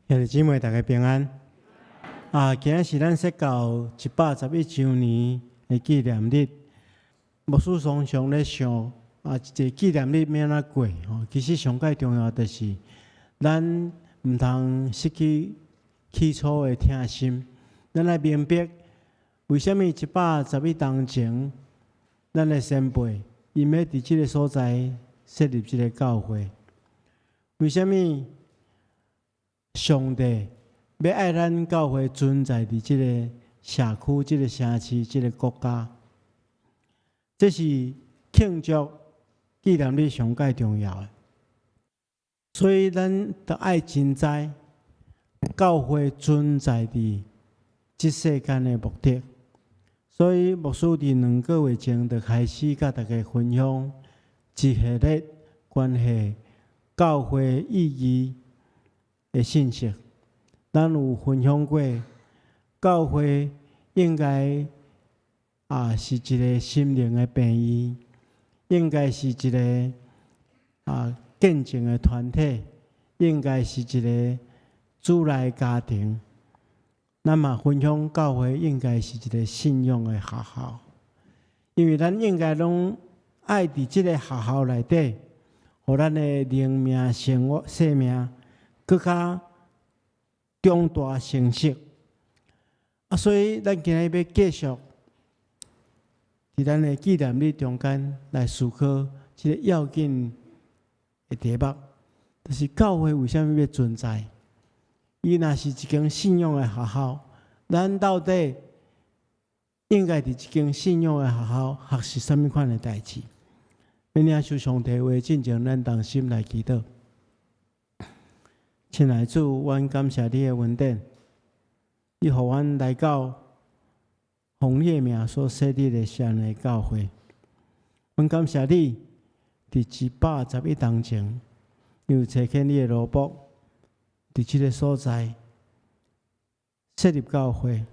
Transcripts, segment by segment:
兄弟姊妹，大家平安。啊，今仔是咱設教111週年的紀念日。牧師常常咧想，啊，一個紀念日欲按怎過吼？其實上蓋重要就是咱毋通失去起初的疼心。咱愛明白為啥物111冬前，咱的先輩𪜶欲佇這个所在設立這个教會？為啥物上帝欲愛咱教會存在佇這个社區、這个城市、這个國家？這是慶祝紀念日上蓋重要的。所以咱著愛真知教會存在佇這世間的目的。所以牧師佇2個月前就開始佮大家分享一系列關係教會意義的信息。咱有分享過，教會應該啊是一个心靈的病院，應該是一个啊見證的團體，應該是一个主內家庭。咱嘛分享教會應該是一個信仰的學校，因為咱應該攏愛佇這个學校內底，予咱的靈命生活生命閣較長大成熟。啊，所以咱今仔日欲繼續佇咱的紀念日中間來思考這个要緊的題目，就是教會為啥物欲存在？伊若是一間信仰的學校，咱到底應該佇這間信仰的學校學習啥物款的代誌？欲領受上帝話進前，咱同心來祈禱。親愛的主，阮感謝你的恩典，你予阮來到奉你的名所設立的聖靈教會。阮感謝你，佇111冬前，你有差遣你的奴僕，佇這个所在設立教會，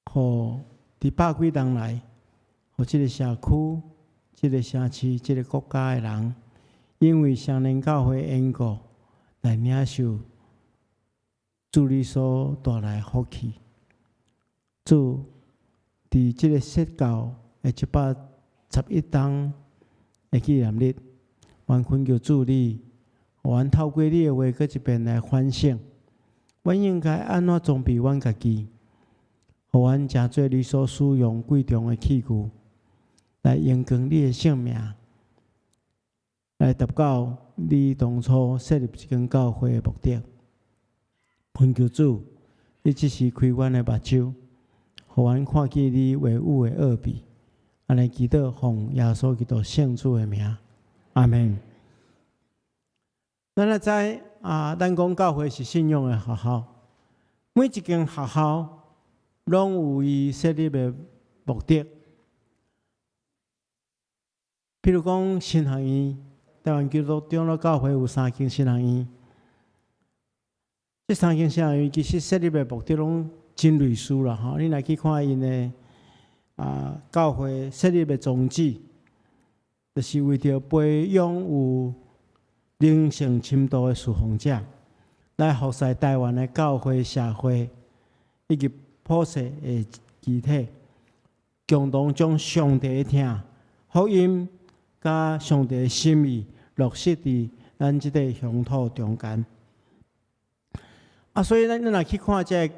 予佇百幾冬來，予這个社區、這个城市、這个國家的人，因為雙連教會緣故，來領受主你所帶來的福氣。主，佇這个設教的111冬的紀念日，阮懇求主你，予阮透過你的話，閣一遍來反省，阮應該按怎裝備阮家己，予阮成做你所使用貴重的器具，來榮光你的聖名，來達到你當初設立這間教會的目的。懇求主，你這時開阮的目睭，予阮看見你話語的奧秘。按呢祈禱，奉耶穌基督聖子的名，阿們。咱來知啊，咱講教會是信仰的學校，每一間學校攏有伊設立的目的。譬如講神學院，台灣基督長老教會有三間神學院，這三間神學院其實設立的目的攏真類似啦，吼！你若去看𪜶的啊教會設立的宗旨，就是為著培養有靈性深度的事奉者，來服侍台灣的教會社會以及普世的肢體，共同將上帝的疼、福音佮上帝的心意落實佇咱這个鄉土中間。啊，所以咱若去看這个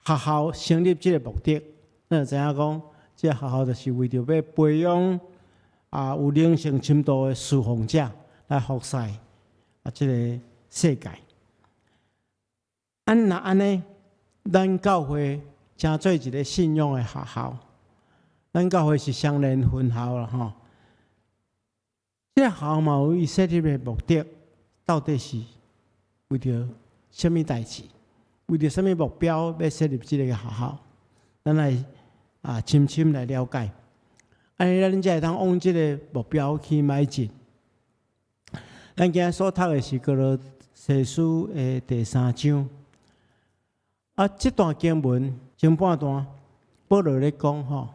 學校成立這个目的，咱就知影講，這个學校就是為著欲培養啊有靈性深度的事奉者，來服侍啊，這个世界。按若按呢，咱教會成做一个信仰的學校，咱教會是雙連分校啦，吼。這个學校嘛有伊設立的目的，到底是為著啥物代誌？為著啥物目標欲設立這个學校？咱來啊深深來了解，按呢咱才會當往這个目標去邁進。咱今仔所讀的是歌羅西書的第三章。啊，這段經文前半段，保羅咧講吼，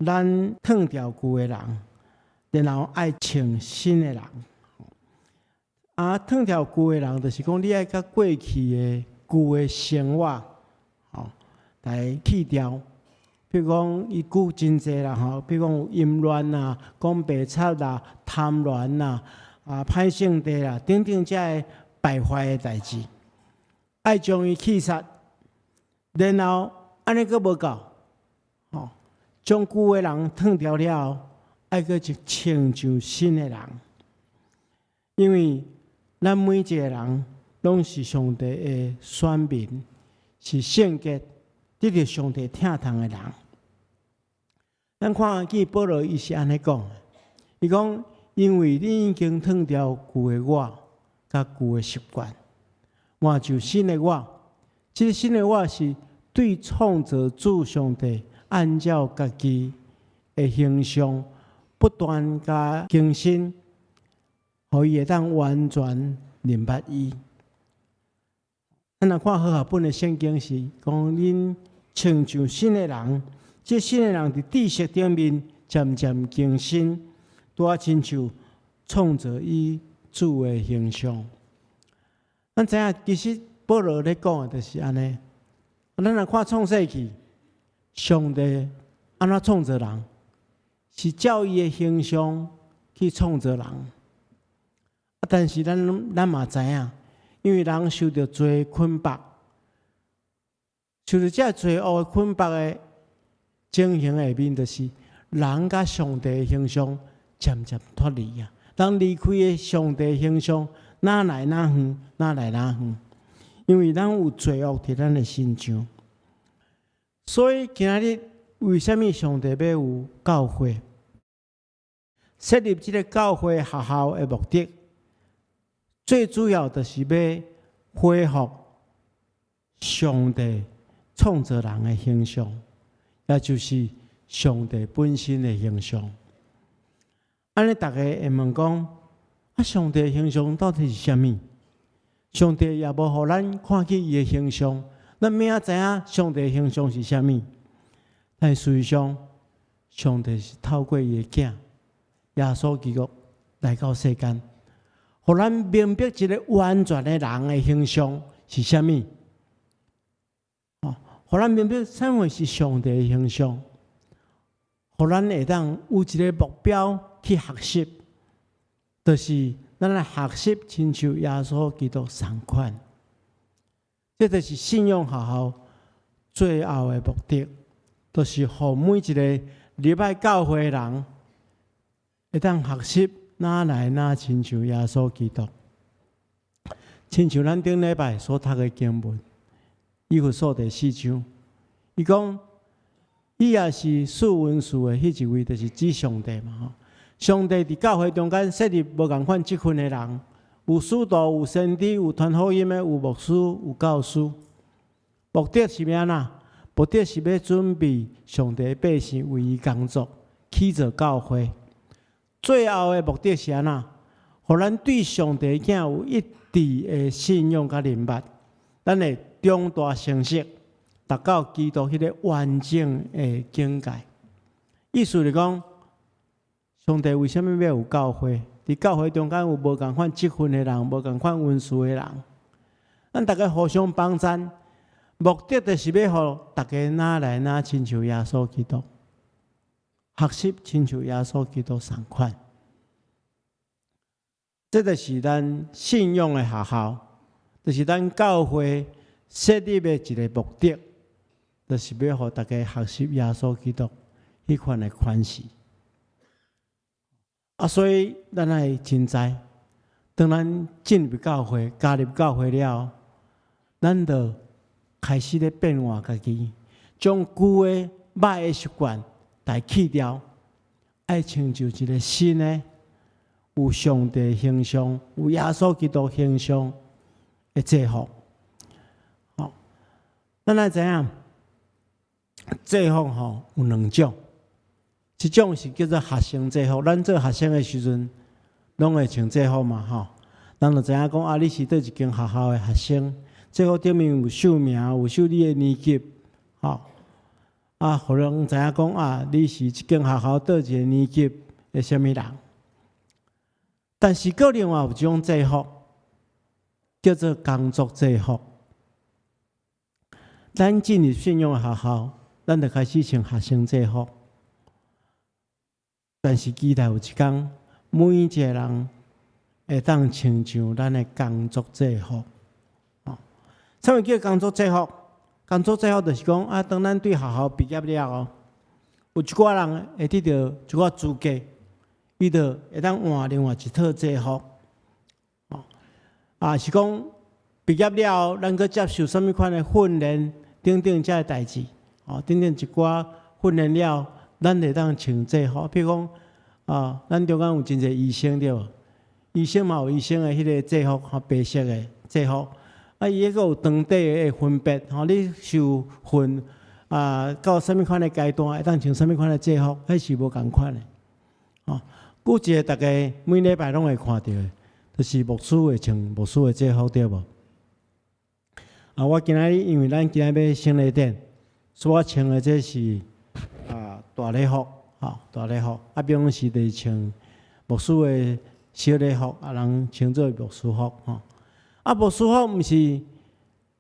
咱褪掉舊的人，然後愛穿新的人。啊，褪掉舊的人，就是講你愛共過去的舊的生活，吼，來去掉。比如講，伊舉真濟啦，吼，比如講有淫亂啦、講白賊啦、貪戀啦、歹性地啦，等等這个敗壞的代誌，愛將伊去殺。然後按呢閣無夠，吼，將舊的人褪掉了後，愛閣一穿上新的人，因為咱每一個人攏是上帝的選民，是聖潔、得著上帝疼痛的人。咱看見保羅伊是按呢講，伊講，因為你已經褪掉舊的我，佮舊的習慣，換上新的我。這個新的我是對創造主上帝按照家己的形象不斷共更新，予伊會當完全認捌伊。咱若看和合本的聖經是講，恁穿上新的人，這新的人佇知識頂面漸漸更新，拄仔親像創造伊主的形象。咱知影，其實保羅咧講的就是按呢。咱若看創世記，上帝按怎創造人，是照伊的形象去創造人。啊，但是咱嘛知影，因為人受著罪捆綁，受著這罪惡的捆綁的情形下面，就是人佮上帝的形象漸漸脫離啊。人離開的上帝形象，愈來愈遠，愈來愈遠。因為咱有罪惡佇咱的身上，所以今仔日為啥物上帝欲有教會？設立這个教會學校的目的，最主要就是欲恢復上帝創造人的形象，也就是上帝本身的形象。按呢，逐家會問講：啊，上帝的形象到底是啥物？上帝也無予咱看見伊的形象，咱欲怎知影上帝的形象是啥物？但事實上，上帝是透過伊的囝耶穌基督來到世間，予咱明白一个完全的人的形象是啥物。哦，予咱明白啥物是上帝的形象，予咱會當有一个目標去學習，就是咱來學習親像耶穌基督仝款。這就是信仰學校最後的目的，就是予每一个入來教會的人，會當學習愈來愈親像耶穌基督。親像咱頂禮拜所讀的經文，以弗所第四章，伊講，伊也是賜恩賜的彼一位，就是指上帝嘛吼。上帝佇教會中間設立無仝款職分的人，有使徒、有先知、有傳福音的、有牧師、有教師。目的是欲按怎？目的是欲準備上帝百姓為伊工作，起造教會。最後的目的是按怎？予咱對上帝囝有一致的信仰佮認捌，咱會長大成熟，達到基督彼个完整的境界。意思是講，上帝為啥物欲有教會？佇教會中間有無仝款職分的人，無仝款恩賜的人，咱逐家互相幫贊，目的就是欲予逐家愈來愈親像耶穌基督，學習親像耶穌基督仝款。這就是咱信仰的學校，就是咱教會設立的一个目的，就是欲予逐家學習耶穌基督彼款的款式。啊，所以咱愛真知，當咱進入教會、加入教會了後，咱就開始咧變換家己，將舊的歹的習慣來去掉，愛穿上一个新的，有上帝形象、有耶穌基督形象的制服。吼，咱愛知影，制服吼有兩種，一種是叫做學生制服。咱做學生的時陣，攏會穿制服嘛，吼。人就知影講啊，你是佗一間學校的學生，制服頂面有繡名，有繡你的年級，吼。啊，予人知影講啊，你是這間學校佗一个年級的啥物人。但是閣另外有一種制服，叫做工作制服。咱進入信仰學校，咱就開始穿學生制服。但是期待有一工，每一個人會當穿上咱的工作制服。哦，啥物叫工作制服？工作制服就是講啊，當咱對學校畢業了後，有一寡人會得到一寡資格，伊就會當換另外一套制服。哦，啊是講畢業了後，咱閣接受啥物款的訓練等等這个代誌，哦，等等一寡訓練了，咱會當穿制服。比如講，啊，咱中間有真濟醫生對無？醫生嘛有醫生的彼个制服，吼，白色的制服。啊，伊彼個有長短的分別，吼，你受訓啊，到啥物款的階段，會當穿啥物款的制服，彼是無仝款的。吼，閣一个逐家每禮拜攏會看著的，就是牧師會穿牧師的制服，對無？啊，我今仔日因為咱今仔日欲聖禮典，所以我穿的這是啊大禮服，吼，大禮服。啊，平常時就是穿牧師的小禮服，啊，人稱做牧師服，吼。啊，牧師服毋是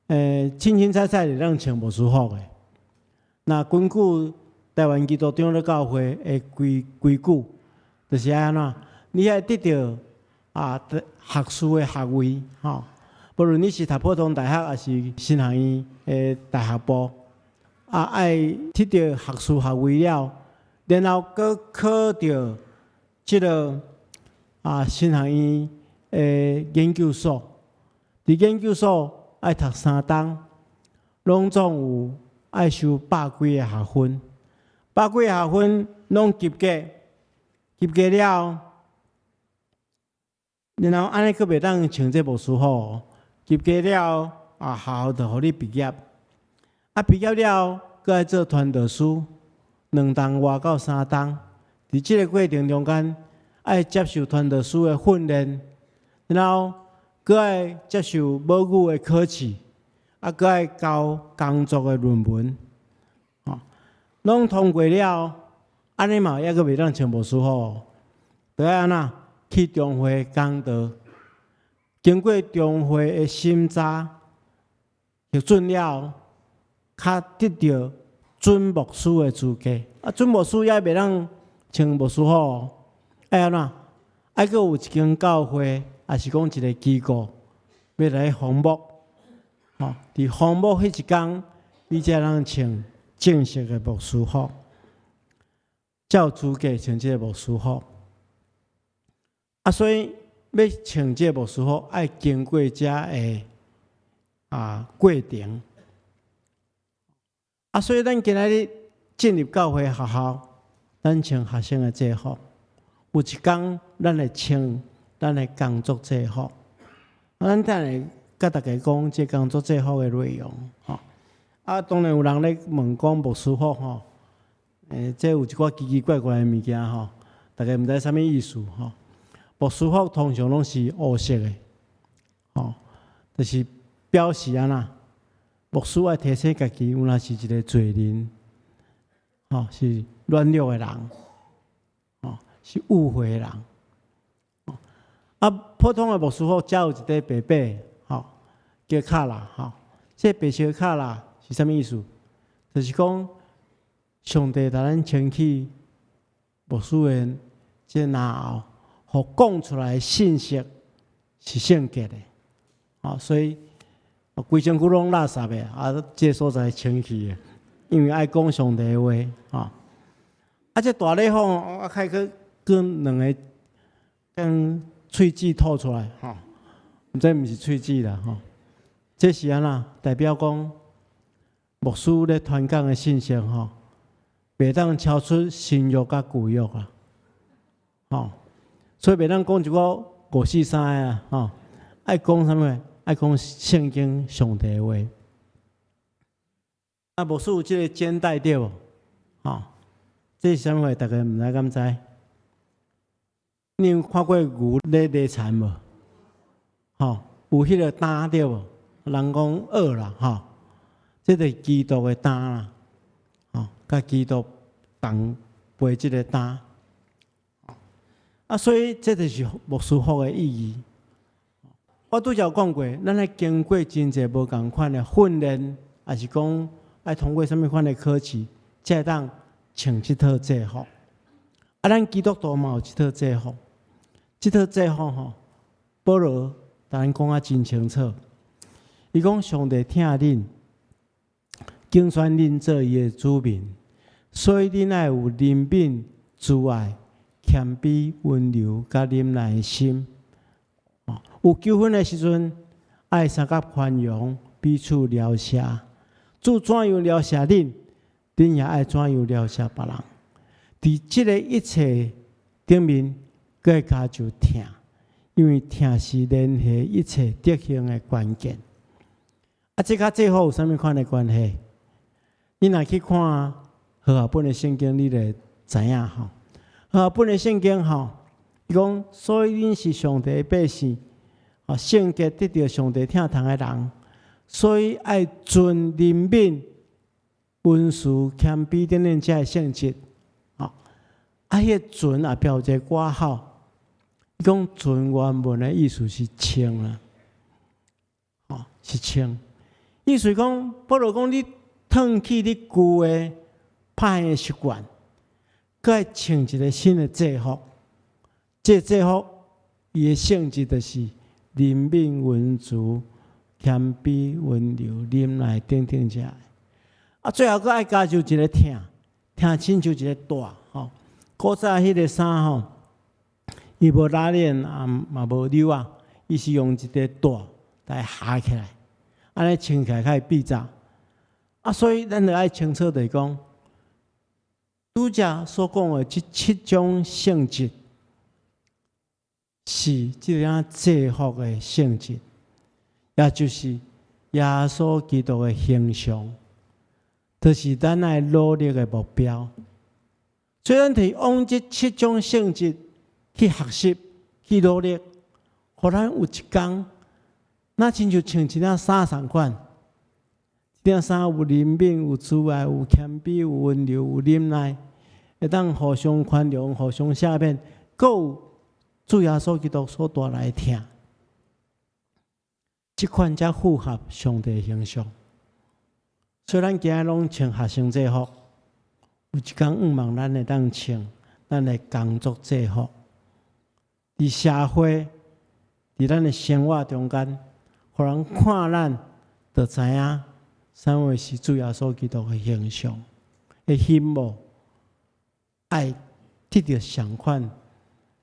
凊凊彩彩就通穿牧師服的。若根據台灣基督長老教會的規矩，就是按怎？你愛得著啊學士的學位，吼。無論你是讀普通大學，抑是神學院的大學部，啊，愛得著學士學位了，然後閣考著這个啊神學院的研究所。佇研究所愛讀3冬，攏總有愛修百幾个學分，百幾个學分攏及格，及格了，然後按呢閣袂當穿這牧師服哦。及格了啊，學校就予你畢業。啊，畢業了，閣愛做傳道師，2冬外到3冬。佇這個過程中間，愛接受傳道師的訓練，然後閣愛接受母語的考試，啊，閣愛交工作的論文，吼，攏通過了，按呢嘛猶閣袂當穿牧師服，著愛按怎去中會講道，經過中會的審查核准了，較得著準牧師的資格。啊，準牧師也袂當穿牧師服，愛按怎？愛閣有一間教會，抑是講一个機構，欲來封牧，吼，佇封牧彼一工，你才通穿正式的牧師服，才有資格穿這个牧師服。啊，所以欲穿這个牧師服，愛經過這个啊過程。啊，所以咱今仔日進入教會學校，咱穿學生的制服。有一工，咱會穿咱的工作制服。啊，咱等下共大家講這工作制服的內容，吼。啊，當然有人咧問講牧師服吼，這有一寡奇奇怪怪的物件吼，大家毋知啥物意思吼。牧師服通常攏是烏色的，吼，就是表示按怎？牧師愛提醒家己，有若是一个罪人，吼，是軟弱的人，吼，是誤會的人。啊，普通的牧師服才有一塊白白，吼，叫卡拉，吼。這白色的卡拉是啥物意思？就是講上帝共咱清去牧師的這腦後，予講出來的信息是聖潔的，吼，所以規身軀攏垃圾的，啊，這个所在清氣的，因為愛講上帝的話，吼。啊，這大禮服，我開去跟兩个跟喙舌吐出來，吼，這毋是喙舌啦，吼，這是按怎？代表講牧師咧傳講的信息，吼，袂當超出新約佮舊約啊，吼，所以袂當講一個五四三的啊，吼，愛講啥物？愛講聖經上帝的話。啊，牧師有這个肩帶對無？吼，這是啥物？大家毋知敢知？你有看過牛咧犁田無？吼，有彼个擔對無？人講軛啦，吼，這就是基督的擔啦，吼，佮基督同背這个擔。啊，所以這就是牧師服的意義。我拄才有講過，咱愛經過真濟無仝款的訓練，抑是講愛通過啥物款的考試，才會當穿這套制服。啊，咱基督徒嘛有這套制服，這套制服吼，保羅共咱講啊真清楚。伊講上帝疼恁，揀選恁做伊的子民，所以恁愛有憐憫、慈愛、謙卑、溫柔佮忍耐的心。有糾紛的時陣，愛相佮寬容，彼此饒赦。主怎樣饒赦恁，恁也愛怎樣饒赦別人。佇這个一切頂面，閣會加上疼，因為疼是聯繫一切德行的關鍵。啊，這佮制服有啥物款的關係？你若去看和合本的聖經，你就會知影吼。和合本的聖經吼，伊講，所以恁是上帝的百姓，哦，聖潔得著上帝疼痛的人，所以愛存憐憫、溫慈、謙卑等等這个性質。吼，啊，彼个存後壁有一个括號，伊講存原文的意思是穿啦，吼，是穿。意思講，保羅講你褪去你舊的歹的習慣，閣愛穿一个新的制服。這个制服伊的性質就是憐憫、溫慈、謙卑、溫柔、忍耐等等這个。啊，最後閣愛加上一个疼，疼親像一个帶吼。古早彼个衫吼，伊無拉鏈啊，嘛無紐仔，伊是用一个帶來合起來。按呢穿起來較會閉紮，啊，所以咱著愛清楚就是講，拄才所講的這七種性質，是這個制服的性質，也就是耶穌基督的形象，就是咱愛努力的目標。所以咱提往這七種性質去學習、去努力，予咱有一工，若親像穿一領衫仝款，這領衫有憐憫、有慈愛、有謙卑、有溫柔、有忍耐，會當互相寬容、互相赦免，閣有主耶穌基督所帶來的疼，這款才符合上帝的形象。所以咱今日攏穿學生制服，有一工向望咱會當穿咱的工作制服，佇社會，佇咱的生活中間，予人看咱，就知影啥物是主耶穌基督的形象，會希望愛得著相款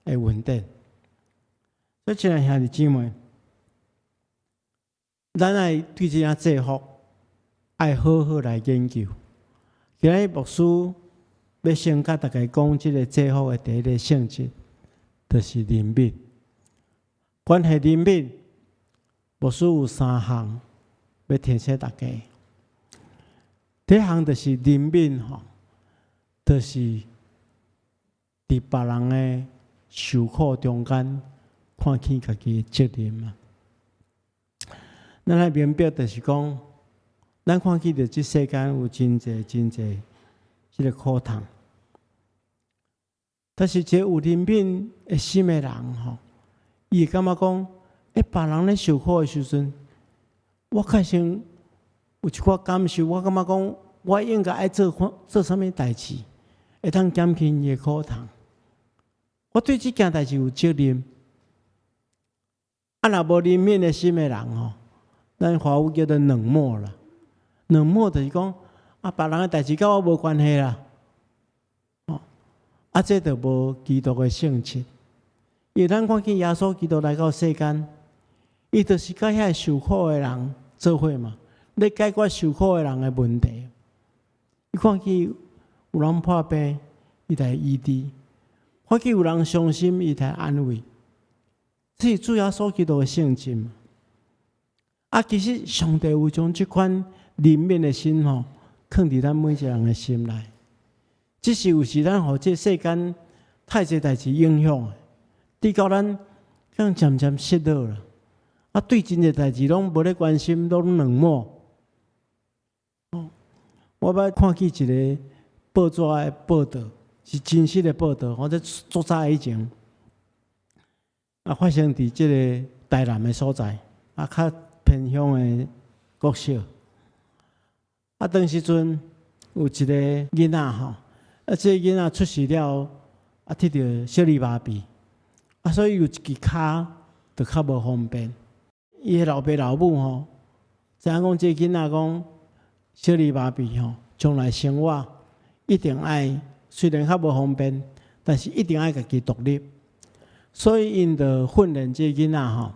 的恩典。所以，親愛兄弟姊妹，咱愛對這領制服愛好好來研究。今日牧師欲先共大家講這个制服的第一个性質，就是憐憫。關係憐憫，牧師有三項欲提醒大家。第一項就是憐憫吼，就是佇別人的受苦中間看見家己的責任啊。咱愛明白，就是講，咱看見著這世間有真濟真濟這个苦痛，但是一个有憐憫的心的人吼，伊會感覺講，欸，別人咧受苦的時陣，我確實有一寡感受，我感覺講，我應該愛做看做啥物代誌，會當減輕伊的苦痛。我對這件代誌有責任。啊，若無憐憫的心的人吼，咱華語叫做冷漠啦。冷漠就是講，啊，別人的代誌佮我無關係啦。哦，啊，這就無基督的性質。因為咱看見耶穌基督來到世間，伊就是佮遐受苦的人做伙嘛，咧解決受苦的人的問題。伊看見有人破病，伊來醫治；看見有人傷心，伊來安慰。這是主耶穌基督的性質嘛。啊，其實上帝有將這款憐憫的心吼，囥佇咱每一個人的心內。只是有時咱予這世間太濟代誌影響，直到咱漸漸失落啦。啊，對真濟代誌攏無咧關心，攏冷漠。哦，我捌看見一个報紙的報道，是真實的報道，我這足早以前，啊，發生佇這个台南的所在，啊，較偏鄉的國小。啊，當時陣有一個囡仔吼，啊，這個囡仔出世了，啊，得著小兒麻痹，啊，所以有一支跤就較無方便。伊的老爸老母吼，知影講這個囡仔講小兒麻痹吼，將來生活一定愛，雖然較無方便，但是一定愛家己獨立。所以𪜶就訓練這個囡仔吼，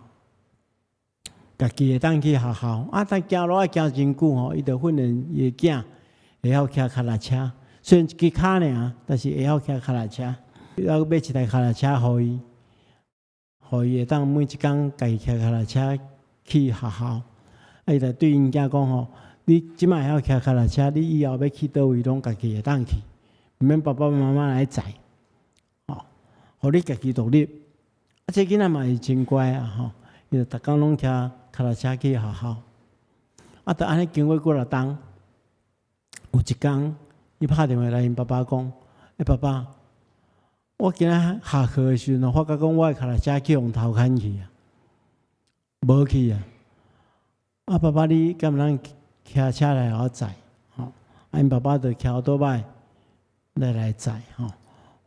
家己會當去學校。啊，但行路愛行真久吼，伊就訓練伊的囝會曉騎跤踏車。雖然一支跤爾，但是會曉騎跤踏車。猶買一台跤踏車予伊，予伊會當每一工家己騎跤踏車去學校。啊，伊就對𪜶囝講吼：你這擺會曉騎跤踏車，你以後欲去佗位攏家己會當去，毋免爸爸媽媽來載。吼，予你家己獨立。啊，這囡仔嘛是真乖啊，吼！伊就逐工攏騎跤踏車去學校。啊，就按呢經過幾若冬，有一工，伊拍電話來𪜶爸爸講：欸，爸爸，我今仔下課的時陣，發覺講我的跤踏車去予偷牽去啊，無去啊！啊，爸爸，你敢會當騎車來予我載？吼，啊，𪜶爸爸就騎歐多擺來載，吼。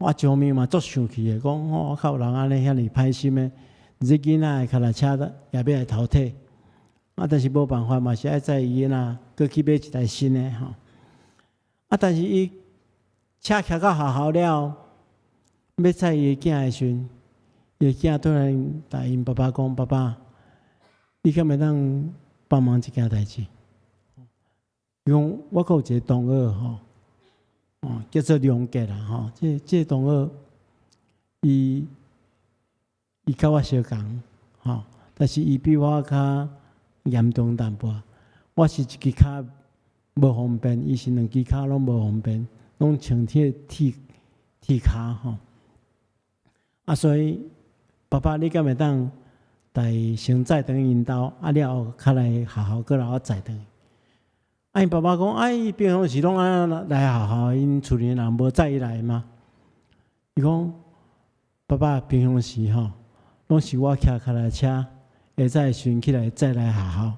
我一方面嘛足生氣的，講吼，較有人按呢遐爾歹心的，這囡仔的跤踏車也欲來偷提，啊，但是無辦法嘛，是愛載伊囡仔，閣去買一台新的吼。啊，但是伊車騎到學校了，欲載伊的囝的時陣，伊的囝突然共𪜶爸爸講：爸爸，你敢會當幫忙一件代誌？伊講我閣有一個同學吼。哦，叫做梁傑啦，吼，這個同學，伊佮我相仝，吼，但是伊比我較嚴重淡薄。我是一支跤無方便，伊是兩支跤攏無方便，攏穿鐵鐵跤吼。啊，所以爸爸，你敢會當共伊先載轉去𪜶兜，啊了後較來學校閣來予我載轉去。啊，𪜶爸爸講，啊，伊平常時攏按呢來學校，𪜶厝裡人無載伊來嗎？伊講，爸爸平常時吼，攏是我騎跤踏車，下早的時陣起來載來學校，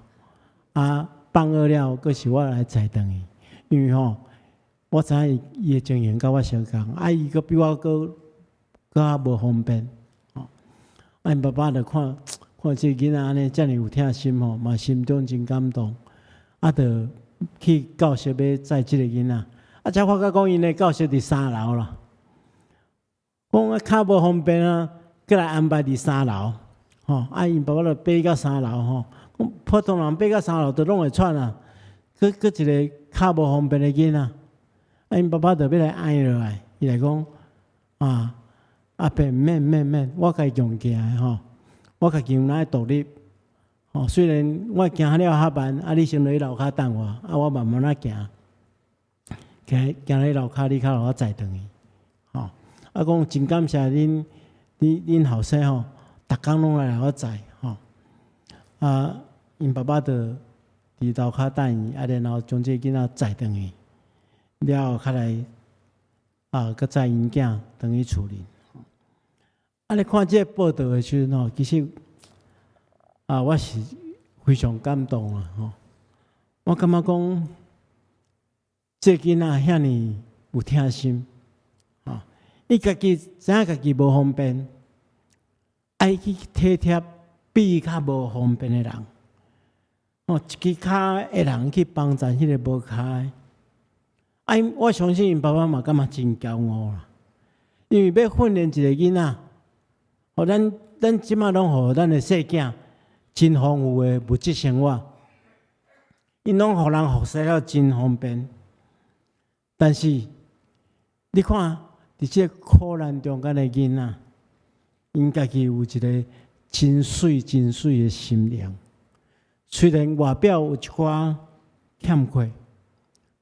啊，放學了閣是我來載轉去，因為吼，我知影伊的情形佮我相仝，啊，伊閣比我閣閣較無方便，吼。啊，𪜶爸爸就看看這個囡仔按呢遮爾有疼心吼，嘛心中真感動，啊，就去教室欲載這個囡仔，啊，才發覺講𪜶的教室佇三樓啦，講啊較無方便啊，閣來安排佇三樓，吼，啊，𪜶爸爸就爬到三樓吼，講普通人爬到三樓都攏會喘啊，閣閣一個較無方便的囡仔，啊，𪜶爸爸就欲來按落來，伊來講啊，阿伯毋免毋免毋免，我家己用行的吼，我家己有能獨立。吼，雖然我行了較慢，啊，你先落去樓跤等我，啊，我慢慢仔行，行行去樓跤，你較予我載轉去，吼。啊，講真感謝恁，恁後生吼，逐工攏來予我載，吼。啊，𪜶爸爸就佇樓跤等伊，啊，然後將這個囡仔載轉去，了後較來啊，閣載𪜶囝轉去厝裡。啊，你看這個報道的時陣吼，其實啊，我是非常感動啊！吼，我感覺講，這個囡仔遐爾有疼心，吼，伊家己知影家己無方便，愛去體貼比伊較無方便的人，吼，一支跤的人去幫助彼個無跤的，啊，我相信𪜶爸爸嘛感覺真驕傲啦，因為欲訓練一個囡仔，予咱這擺攏予咱的細囝真豐富的物質生活，𪜶攏予人服侍了真方便，但是你看，佇這個苦難中間的囡仔，𪜶家己有一個真媠、真媠的心靈。雖然外表有一寡欠缺，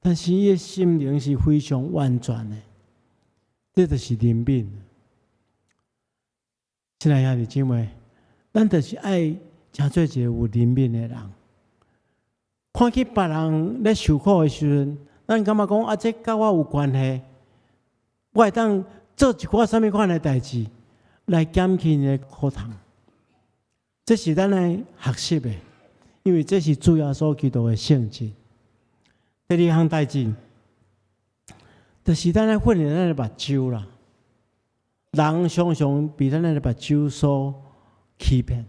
但是伊的心靈是非常完全的。這就是憐憫。親愛兄弟姊妹，咱就是愛成做一個有憐憫的人。看見別人咧受苦的時陣，咱感覺講啊，這佮我有關係，我會當做一寡啥物款的代誌來減輕𪜶的苦痛。這是咱愛學習的，因為這是主耶穌基督的性質。第二項代誌，就是咱愛訓練咱的目睭啦。人常常被咱的目睭所欺騙，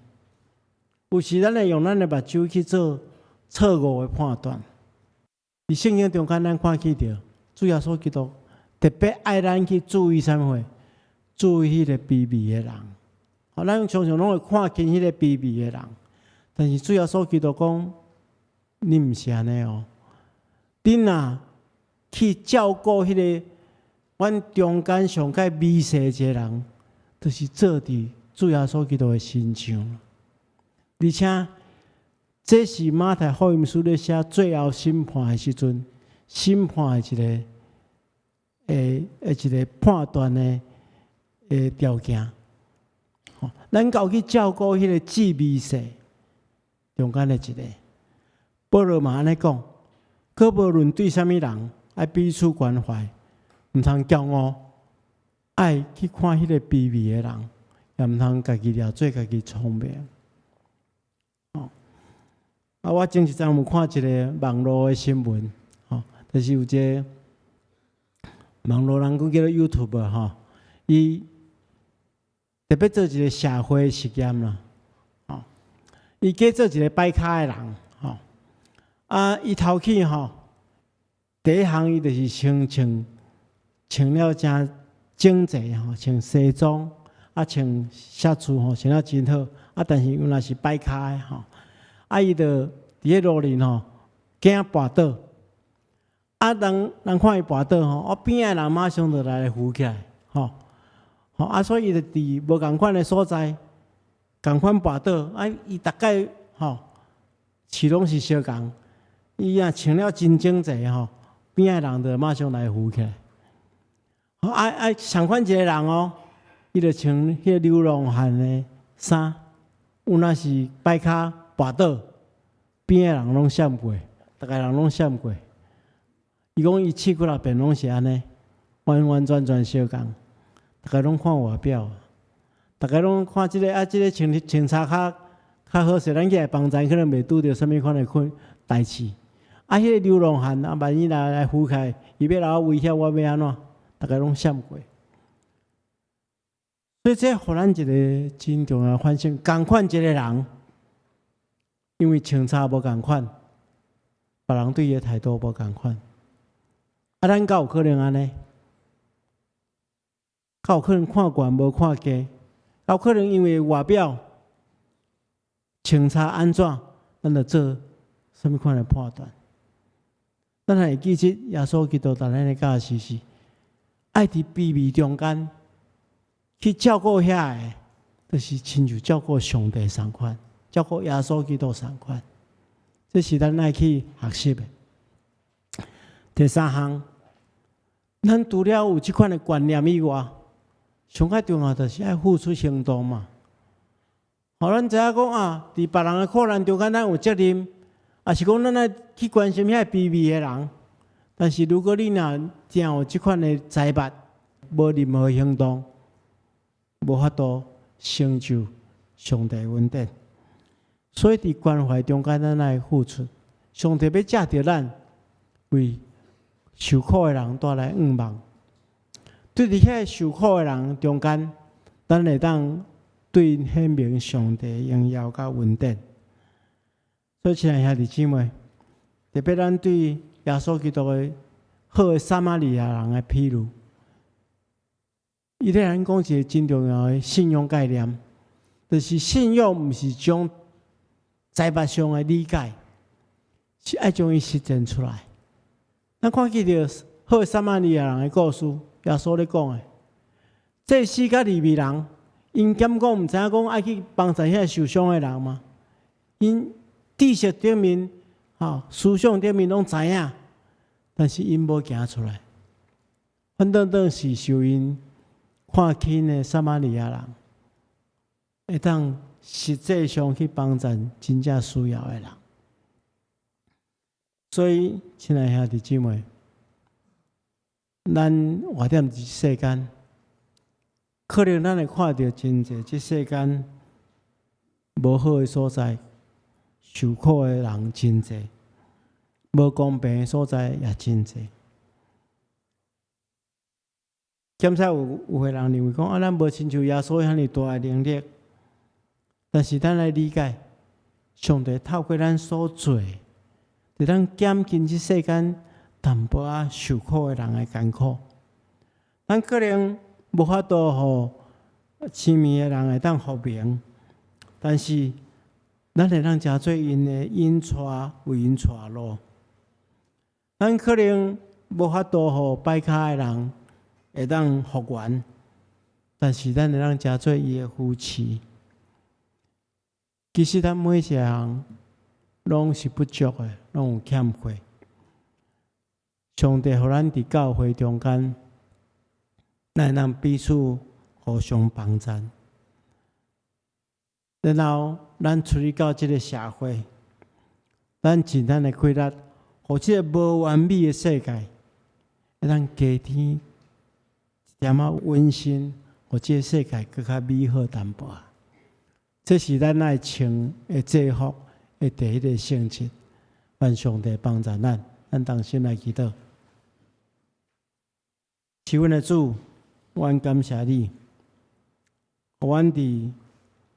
有時咱會用咱的目睭去做錯誤的判斷。佇聖經中間，咱看見著主耶穌基督特別愛咱去注意啥物貨？注意彼個卑微的人。吼，咱常常攏會看輕彼個卑微的人，但是主耶穌基督講，你毋是按呢哦。恁若去照顧彼個阮中間上較微細一個人，就是做佇主耶穌基督的身上。而且，這是馬太福音書咧寫最後審判的時陣，審判的一個判斷的條件。吼，咱夠去照顧彼個至微細中間的一個。保羅嘛按呢講，閣無論對啥物人，愛彼此關懷，毋通驕傲，愛去看彼個卑微的人，也毋通家己掠做家己聰明。哦，啊，我前一陣有看一個網路的新聞，吼，就是有一個網路人講叫做 YouTuber 吼，伊特別做一個社會實驗啦，吼，伊假做一個跛跤的人，吼，啊，伊頭去吼，第一項伊就是先穿穿了誠整齊吼，穿西裝，啊，穿寫字吼，穿了真好，啊，但是原來是跛跤的吼，啊，伊就佇咧路裡吼，驚跋倒，啊，人人看伊跋倒吼，啊，邊仔的人馬上就來扶起來，吼，吼，啊，所以伊就佇無仝款的所在，仝款跋倒，啊，伊逐擺吼，市攏是相仝，伊若穿了真整齊吼，邊仔的人就馬上來扶起來。啊啊，相款一個人哦，伊就穿彼個流浪漢的衫，有若是跛跤跋倒，邊仔人攏閃過，逐个人攏閃過。伊講伊試幾若遍攏是按呢，完完全全相仝，逐个攏看外表，逐个攏看這個啊，這個穿穿衫較較好勢，咱去來幫贊可能袂拄著啥物款的困代誌。啊，彼個流浪漢啊，萬一來扶起來，伊欲來我威脅我欲按怎？逐个攏閃過。所以這予咱一個真重要的反省，仝款一個人，因為穿衫無仝款，別人對伊的態度無仝款。啊，咱敢有可能按呢？敢有可能看懸無看低？敢有可能因為外表穿衫按怎，咱就做啥物款的判斷？咱還會記得耶穌基督佇咱的教示是，愛佇卑微中間去照顧遐个，就是親像照顧上帝仝款，照顧耶穌基督仝款。這是咱愛去學習的。第三項，咱除了有這款的觀念以外，上較重要就是愛付出行動嘛。予咱知影講啊，佇別人的苦難中間，咱有責任，抑是講咱愛去關心遐卑微的人。但是如果你若真有這款的財物，無任何行動，無法度成就上帝恩典。所以佇關懷中間，咱愛付出。上帝欲藉著咱為受苦的人帶來盼望。對佇遐受苦的人中間，咱會當對𪜶顯明上帝榮耀佮恩典。所以，親愛兄弟姊妹，特別咱對耶穌基督的好的撒瑪利亞人的譬喻，伊咧咱講一個真重要的信仰概念，就是信仰毋是將財物上的理解，是愛將伊實踐出來。咱看見著好的撒瑪利亞人的故事，耶穌咧講的，祭司佮利未人，𪜶敢講毋知影講愛去幫助遐受傷的人嗎？𪜶知識頂面、吼思想頂面攏知影，但是𪜶無行出來，反倒倒是受𪜶看輕的撒瑪利亞人，會當實際上去幫助真正需要的人。所以，親愛兄弟姊妹，咱活踮這世間，可能咱會看著真濟這世間無好的所在，受苦的人真濟，無公平的所在也真濟。檢查有的人認為講啊，咱無親像耶穌遐爾大的能力，但是咱來理解，上帝透過咱所做，會當減輕這世間淡薄仔受苦的人的艱苦。咱可能無法度予癡盲的人會當復明，但是咱會當成做𪜶的引帶，為𪜶帶路。咱可能無法度予跛跤的人會當復原，但是咱會當成做伊的扶持。其實咱每一個人攏是不足的，攏有欠缺。上帝予咱佇教會中間，咱會當彼此互相幫贊。然後咱出去到這个社會，咱盡咱的氣力，予這个無完美的世界，會當加添一點仔溫馨，予這个世界閣較美好淡薄仔。這是咱愛穿的制服的第一个性質。願上帝幫助咱，咱同心來祈禱。是阮的主，阮感謝你，予阮佇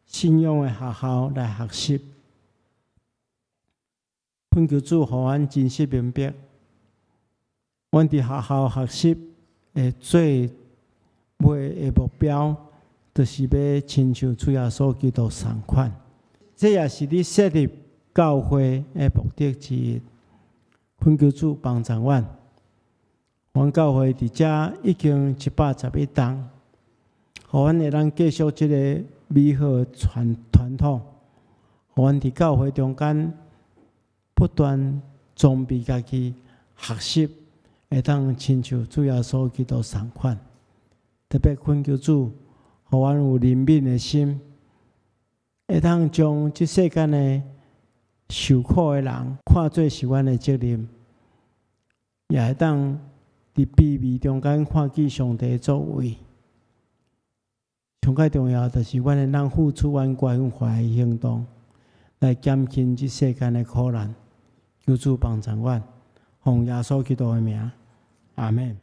信仰的學校來學習。懇求主，予阮真實明白，阮佇學校學習的最尾的目標，就是欲親像主耶穌基督仝款。這也是你設立教會的目的之一。懇求主幫助阮，阮教會佇遮已經111冬，予阮會當繼續這个美好的傳統，予阮佇教會中間不斷裝備家己，學習會當親像主耶穌基督仝款。特別懇求主，予阮有憐憫的心，會當將這世間的受苦的人看做是阮的責任，也會當佇卑微中間看見上帝的作為。上蓋重要就是阮會當付出阮關懷的行動，來減輕這世間的苦難。求主幫助阮，奉耶穌基督的名，阿們。